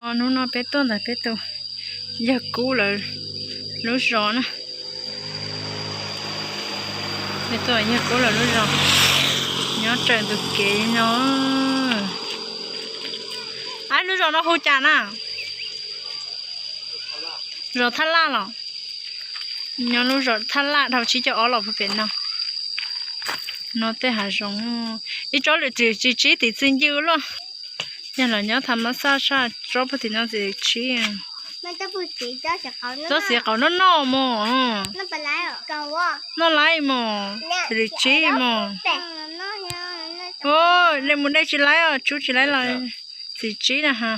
Hnub no peb tuaj ntawm peb tus yawg Kub lawv lub zos na. Peb tuaj yawg Kub lawv lub zos, nyob raws tus kev no. Ab, lub zos no hu cas na? Zos Thaj Laj los? Nyob lub zos Thaj Laj dhau tsib caug ob los puag pem no. No tej hav zoov, ib tsob lwm txim tsis tsib tim txi ncw luaj. Yog los nyob tham mas xaj saj tsob puag tim no txim tsib. Tsob txiv qaub noj noj mos. Noj laib mos, lwm tsib mos. Ua, de mus de tsis laib os, tsub tsis laib los txim tsib na ha.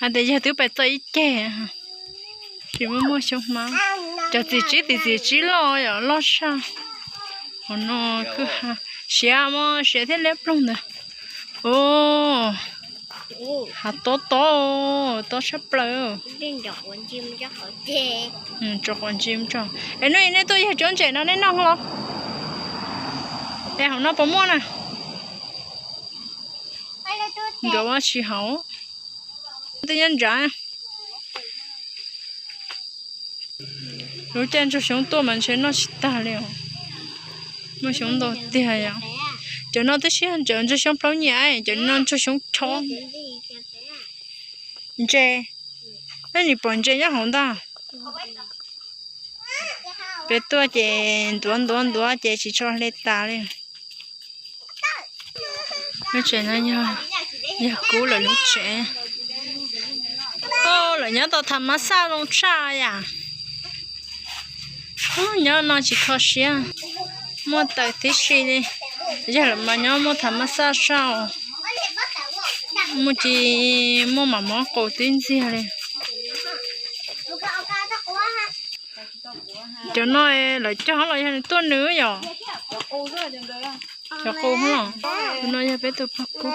Hais tias yawg twb pais txo ib ceg, tsis muaj muaj xyoob hmab. Cov txim tsib tim txim tsib loj yom, loj saj. Qhov no kwj ha siav mos, siav thiab liab ploog ntawd. Ua, hav tob tob, tob tshaj plaws. Tso quav ntsis tso. Es hnub i nej tuaj yawg cov ntses no nej noj los? Es hauv no puas muaj na? Nkawd ua tsis haum. Twb nyob ntsav. Lub caij ntsoog xyoob tuaj mas ntshe noj tsis tag li os. Muaj xyoob ntau tiag yom. Cov no twb sib ntsaws ntsoog xyoob plaub nyiam, cov no ntsoog xyoob chob. Ntses, nej nim pom ntses nyob hauv ntag. Peb tuaj ces ntuav ntuav ntuav ces tsis tshua hle tas li. Lub tsev no yog, yog Kub lawv lub tsev. Lawv nyob tau tham mas xaj zoo tshaj yam. Nyob no tsis kho siab, muaj taws tib si li. Yog lawv mas nyob muaj tham mas xaj saj, muaj ci, muaj mam mob qus tib ntxiag li. Cov no lawv cog los yog nws tuaj nws yom? Cov qus los. Tus no yog peb tus pog Kub.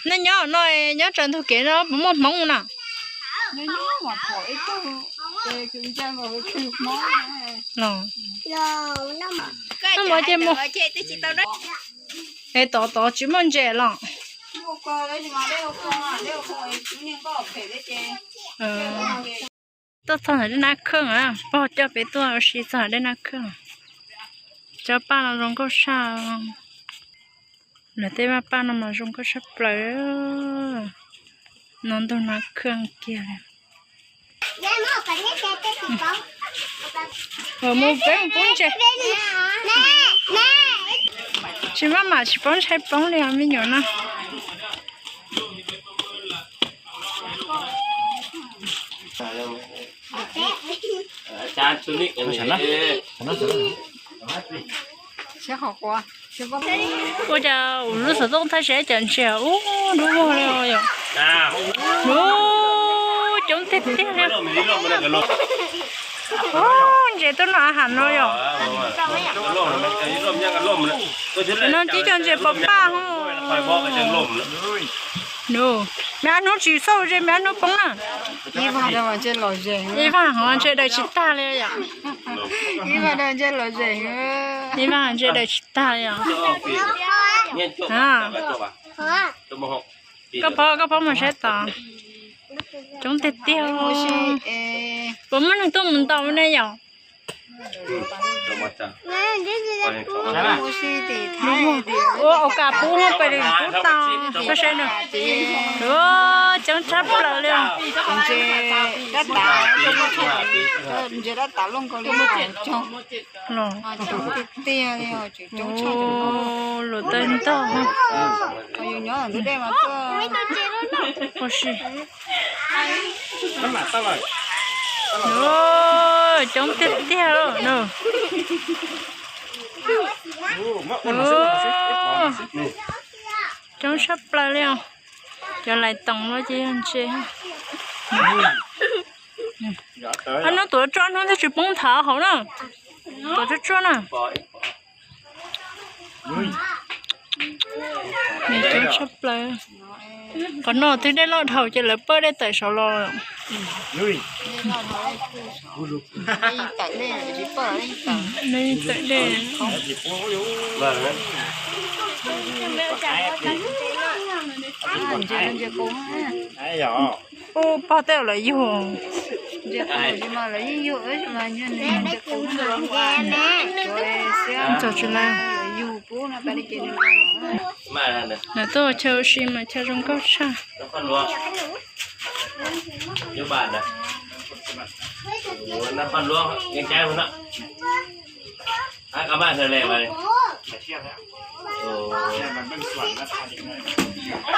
Nej nyob no, nyob tsam ntug kev no puas muaj hmoob na? Los, es tod tod tsis muaj ntses los? Tuaj txog ntawm dej nab khwj, pog coj peb tuaj ua si txog ntawm dej nab khwj. Cov paj no zoo nkauj saj. Lawv tej vaj paj no mas zoo nkauj tshaj plaws. No ntug nab khwj kiag li. Mus peb mus poob ntses. Tsis maj mam tsis paub ntshai poob li os me nyuam no. Ua cas lub xov tooj thaj tsev cas ntsia ub dub vog li yom. Ub, coob tiag tiag li. Ub, ntses tuaj noj hav no yom. No tib co ntses pos paj ho. Me ab hnub tsis xauj ze me ab hnub poob na. Ib vag hov ntses daws tsis tag li yom. Ib vag ntses daws tsis tag li yom. Koj phob, koj phob mus saib tod. Coob tiag tiag. Puas muaj neeg tuaj mus ntaus ne yom? Ua, ua kas pub pem kub tau, koj saib na. Coob tshaj plaws li os. Los, luam taw ntog. Ua si. Coob tiag tiag lawm na. Coob tshaj plaws li os. Cov lais toos los ces yog ntses. Ab hnub tuav tsuag hnub thiaj tsis poob nthav hauv na. Tuav tsuag tsuag na. Coob tshaj plaws. Qhov no twb dej loj dhau ces lawv pawj dej tawm saud los. Tawm dej. Ub, pog tej lawv yug. Lawv tuaj ua chaw ua si mas chaw zoo nkauj tshaj.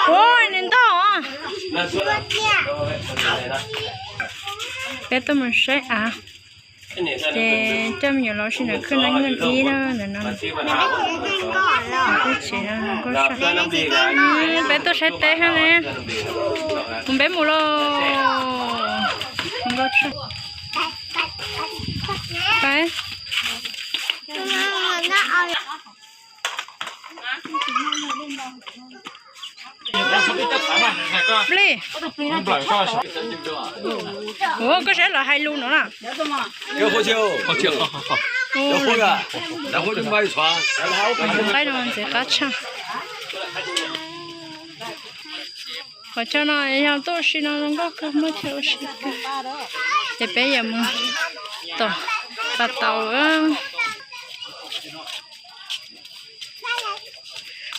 Ua, nws ntog. Peb tuaj mus saib av. Ces coj me nyuam los ua si ntawm khw neeb ib na ntawm no. Teb tsev no zoo nkauj tshaj. Peb tuaj saib teb thiab ne. Mus peb mus lauj. Zoo nkauj tshaj. Peb Plig. Ua koj saib lawv hais lus no na. Qaib no ntxim qab tshaj. Qhov chaw no yog tuaj ua si no zoo nkauj kawg, muaj chaw ua si kawg. Ces peb yuav mus tom pas tau.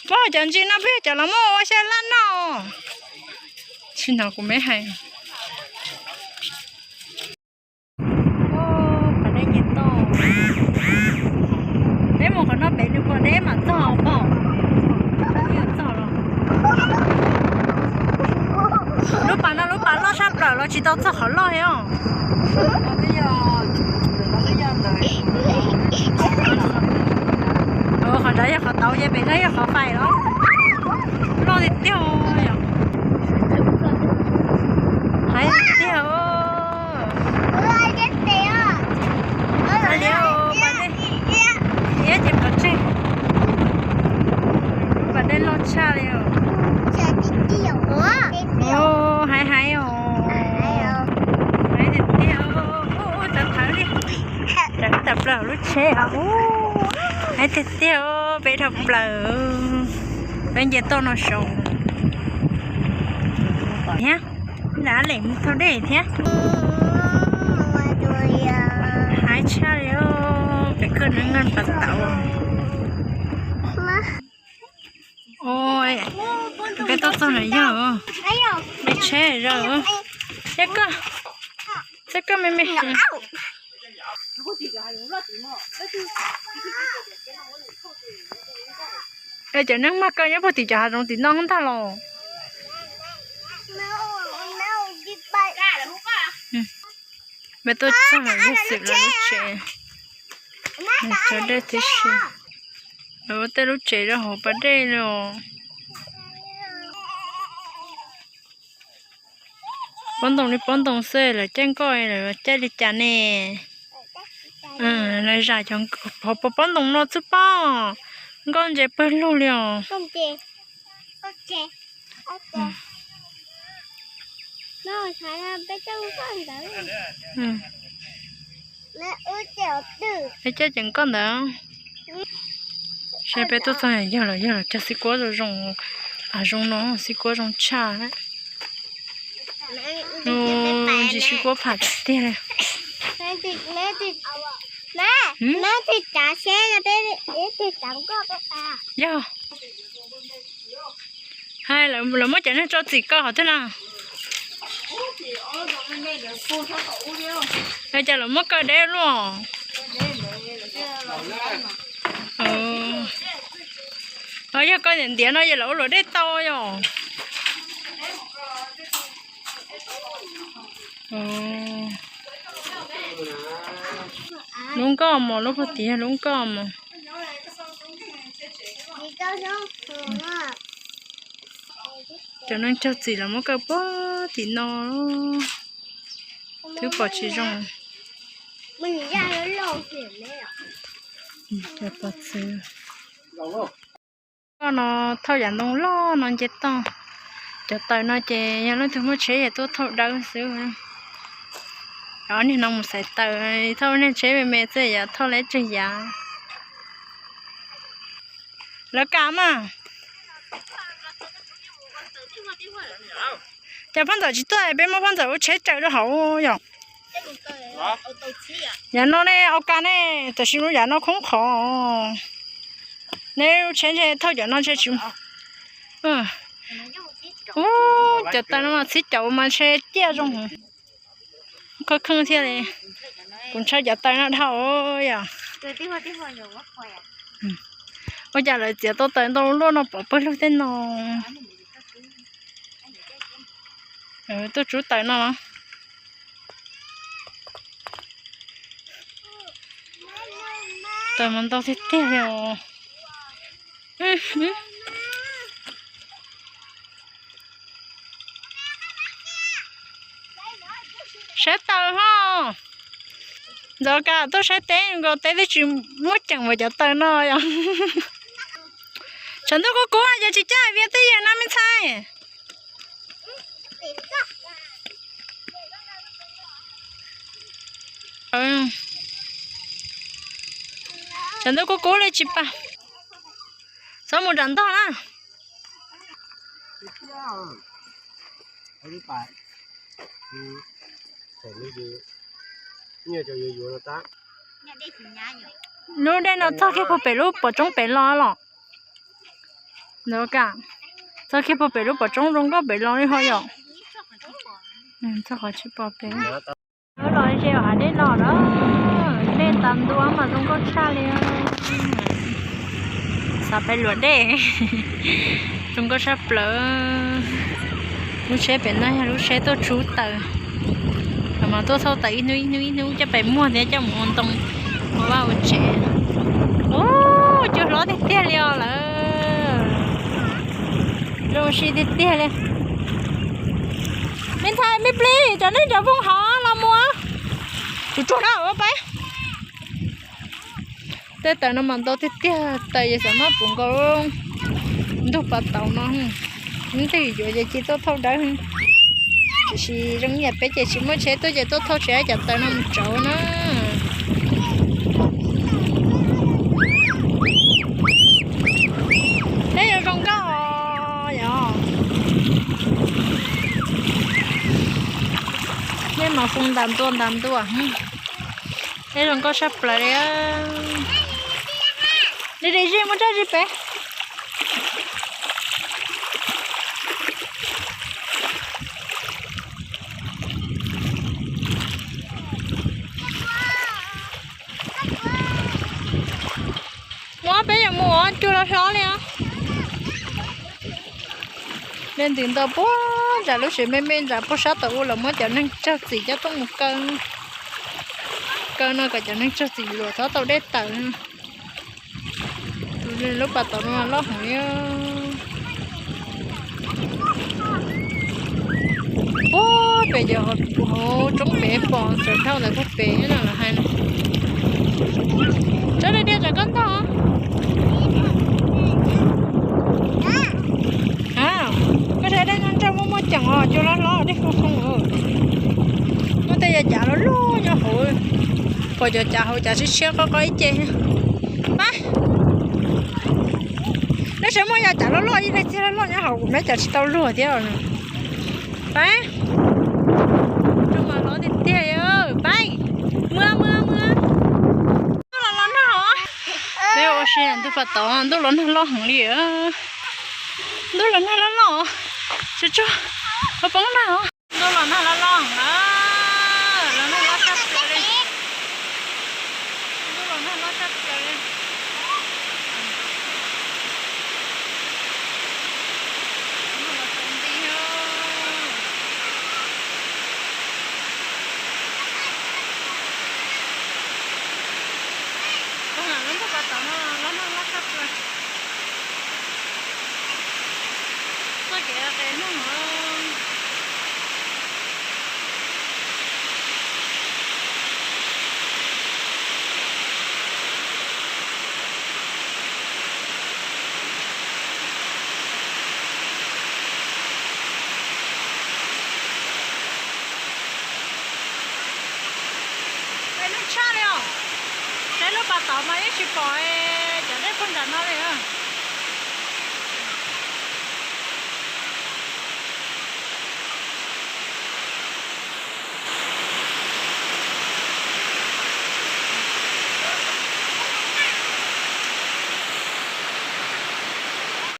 Puab cov ntsis no peb cov los muab ua xyab laj noj. Tsis hnov kuv me hais. Pas dej nce toj. Peb mus qhov no pem nws pom deb mam txog pom. Txog los. Lub pas no lub pas loj tshaj plaws los tsis tau txog qhov loj thiab os. Qhov nrad yog qhov tauv ces pem no yog qhov fais los. Loj tiag tiag yom. Hais tiag. Hais li pas dej, iab ces pov tseg. Pas dej loj tshaj li os. Hais hais os. Hais tiag tiag. Cov thawv li. Cov tawm plaws lub tsheb os. Hais tiag tiag, peb dhau plaws. Peb nce toj no saud thiab. Dab lem mus thauj dej thiab. Hais tshaj li os, pem koj nws noj pas tau. Peb tuaj txog lawm yog, peb tsheb zaws. Seb koj, seb koj me me. Es cov neeg mag kawg nyob puag tim cov hav zoov tim no ntag los. Peb tuaj txog yog xwm lawv lub tsev, cov dej tib si, lawv ua tej lub tsev rau hauv pas dej li os. Pob ntoo li pob ntoo xwb, lawv caij nkoj lawv caij li cas ne? Lawv zam cov pob ntoo no xwb pob, nkoj ntses pawg lug li os. Peb caij cov nkoj ntawd. Seb peb tuaj txog yog lawv, yog lawv cog xib kuab zoo zoo, zoo no xib kuab zoo tshaj. Ntsis xib kuab pham tiag tiag li. Yog, lawv muab cov neeg tso txim koj qhov twg na? Cas lawv muab koj deb luaj? Yog koj ntiav ntiav no yog lawv ua luam dej tau yom? Lub nkoj mos, lub puag tim yog lub nkoj mos. Cov neeg cog txim los muab kaw puag tim no, twb pom tsis zoo. Cov pov txwv. Koj no thauj yav ntoo loj no nce toj, Cov taws no ces yog leej twg muaj tsheb ces tuaj thauj dawb xwb. Ob niag no mus xaiv taws, thauj niag tsheb me me xwb, yav thauj leb tseg yav. Lawv kam mas. Ces phaj ntxawm tsis tuaj, peb muab phaj ntxawm lub tsheb tsaws rau hauv yom. Yav no ne, au ka ne, tam sim no yav no khoob qhov. Neb lub tsheb ntshe thauj cov no ntshe tsis. Ub, cov taws no mas txhib caum mas ntshe ciaj zoo. Khawb kheej thiaj li. Kuv ntshaw cov taws no dhau yom. Ua cas lawv txiav tau taws ntau luaj no pov pawg lug tej no. Tuaj tsub taws no. Taws mas ntau tiag tiag li os. Saib taws ho. Ntxov kam tuaj saib teb, nkaus teb twb tsis muaj ceem npaum cov taws no yom. Tshav ntuj kub kub ces tsis coj vias twj ywm na me ntxhais. Tshav ntuj kub kub li tsis pa. Txhob mus nram ntog na. Lub dej no txog kiag puag pem lub pom roob pem los los. Ntxov kam, txog kiag puag pem lub pom roob zoo nkauj pem los li ho yom. Txog qhov tsis pom pem. Lub los ze hav dej no na, dej tas ntua mas zoo nkauj tshaj li. Xav pem luam dej, zoo nkauj tshaj plaws. Lub tsheb pem no yog lub tsheb tuaj tsub taws, los mas tuaj thauj taws ib hnub ib hnub ib hnub coj pem muag thiab coj mus ua ntoo, ua vaj ua tsev. Ub, cua hlob tiag tiag li os lawm. Zoo si tiag tiag li. Me ntxhais me plig, cov neeg cov vooj hov los mus. Tsuag tsuag na peb. Tej taws no mas ntau tiag tiag, taws ces xav muab puv nkaus ntug pas tauv no. Leej twg yuav ces cia tuaj thauj dawb. Tiam sis zoo yam peb ces tsis muaj tsheb tuaj ces tuaj thauj tsheb cov taws no mus tsauv na. Peb yuav zoo nkauj yom. Nej mas foo ntas ntua ntas ntua. Peb zoo nkauj tshaj plaws li. Li li zij muab tsaij zij peb. Muab peb yuav mus cua los hlob li. Leej twg nto puag nram lub tsev me me nram puag sab tod ua los muab cov neeg tsawg txim coj tuaj mus kaw. Kaw no kom cov neeg tsawg txim luam txhob tau dej tawm. Tus lub pas tod no loj heev li. Puag pem cov hauv roob pem pom txawm dhau ntawd puag pem no lawv hais no. Tsob li diaj tsam koj ntog. Koj saib dej ntsawj muaj muaj ceem os, cua hlob hlob dej foo foo. Muaj tej yav cav loj loj nyob hauv, pom cov cav hauv cav tshiab tshiab qoj qoj ib ce. Pab, nej saib muaj yav cav loj loj ib leeg txiag loj loj nyob hauv, kuv meb cav tsis tau luag thiab. Pab, ntuj mas hlob tiag tiag, pab, muab muab muab. Ntuj los los nag os. Peb ua si ntuj pas tod, ntuj los nag loj heev li. Ntuj los nag loj loj, tsuag tsuag, poob nag os. Ntuj los nag loj loj heev na, los nag loj tshaj plaws li. Ntuj los nag loj tshaj plaws li. Nag los tsaus nti os. Lub ntuj pas tod no los nag loj tshaj plaws. Txoj kev qes nag os. Nyob pas tod mas yeej tsis pom cov dej puag nram no li.